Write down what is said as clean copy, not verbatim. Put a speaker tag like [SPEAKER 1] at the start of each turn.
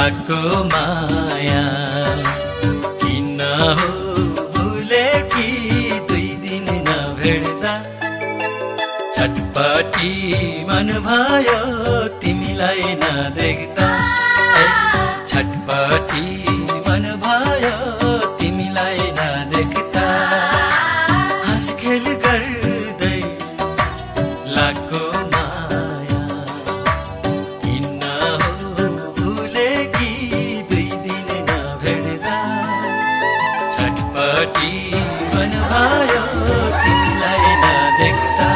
[SPEAKER 1] लाको माया किन हो भुले कि 2 दिन नभेट्दा छटपटी मन भयो तिमीलाई नदेख्दा छटपटी मन भयो तिमीलाई नदेख्दा हाँसखेल गर्दै लाको माया किन हो भुले कि 2 दिन नभेट्दा छटपटी मन भयो तिमीलाई नदेख्दा